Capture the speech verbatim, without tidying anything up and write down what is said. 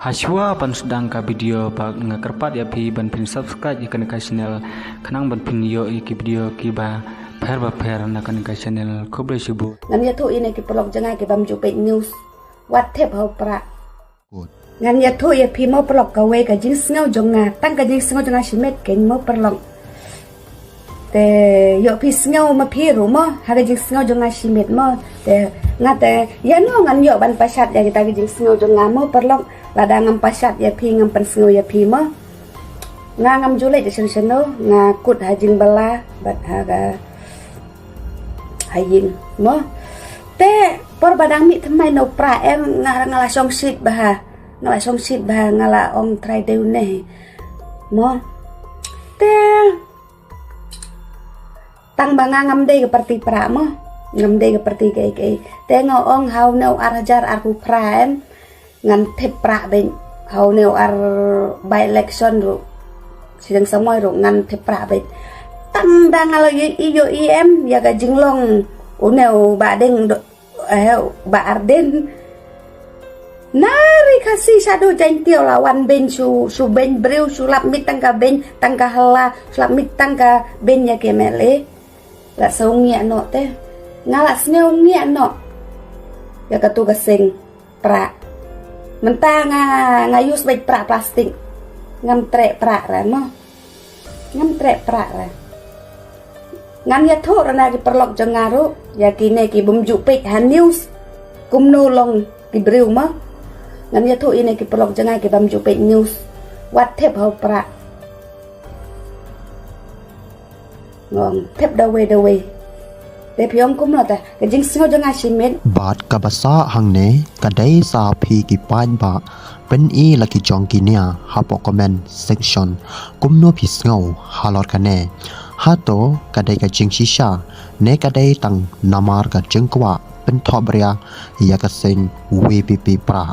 Hashwa ban sdang ka video, ba nga kyrpad ïa phi ban phin subscribe ïa kane ka channel, khnang ban phin ïoh ïa ki video kiba pher ba pher na kane ka channel. Khublei shibun. Ngan ïathuh ïa ki paralok jong nga ki bym ju peit news. Wat thep ha u Prah. Ngan ïathuh ïa phi mo paralok, kawei ka jingsngew jong nga, tang ka jingsngew jong nga shimet keiñ mo paralok. Te ïoh phi sngew ma phi ruh mo, ha ka jingsngew jong nga shimet mo. Te nga te ïa no ngan ïoh ban pashat ïa kita ka jingsngew jong nga mo paralok. Lada ngam pashat ïa phi, ngam pynsngew ïa phi mo. Nga ngam ju leit shen shen no, nga kut ha jingbylla bad ha ka ha ïing mo. Te por ba dang mih thymmai na u Prah em, nga nga la shongshit bha. Nga la shongshit bha, nga la ong Trai Dei une mo. Te tang ba nga ngam dei ka parti Prah mo. Ngam dei ka parti kaei kaei. Te nga ong ha une u ar hajar arphew phra em, ngan thep Prah beit. Ha une u ar by election ruh, sdang samoi ruh ngan thep Prah beit. Tang da nga la ïohi, ïohi em ïa ka jinglong une u Bah Deng do, eh, Bah Ardent. Nari Khasi shaduh Jaintia u la wan beiñ shu, shu beiñ briew, shu lap miet tang ka beiñ, tang ka hla, shu lap miet tang ka beiñ ïa ki M L A. La sngew ngiah noh te. Nga la sngew ngiah noh ïa katu ka seng Prah. Mynta nga, nga use beit Prah plastik. Ngam treh Prah re mo. Ngam treh Prah re. Ngan ïathuh re na ki paralok jong nga ruh, ïa kine ki bym ju peit ha news. Kumno long ki briew mo. Ngan ïathuh ïa ki paralok jong nga ki bym ju peit news. Wat thep ha u Prah. Ngong thep da wei da wei. Te phi ong kumno te, ka jingsngew jong nga shimet. Bad kaba sah hangne ka dei sa phi ki paidbah, pyni la ki jong ki nia hapoh comment section kumno phi sngew halor kane. Hato ka dei ka jingshisha ne ka dei tang namar ka jingkwah pynthop ria ïa ka seng VPP Prah.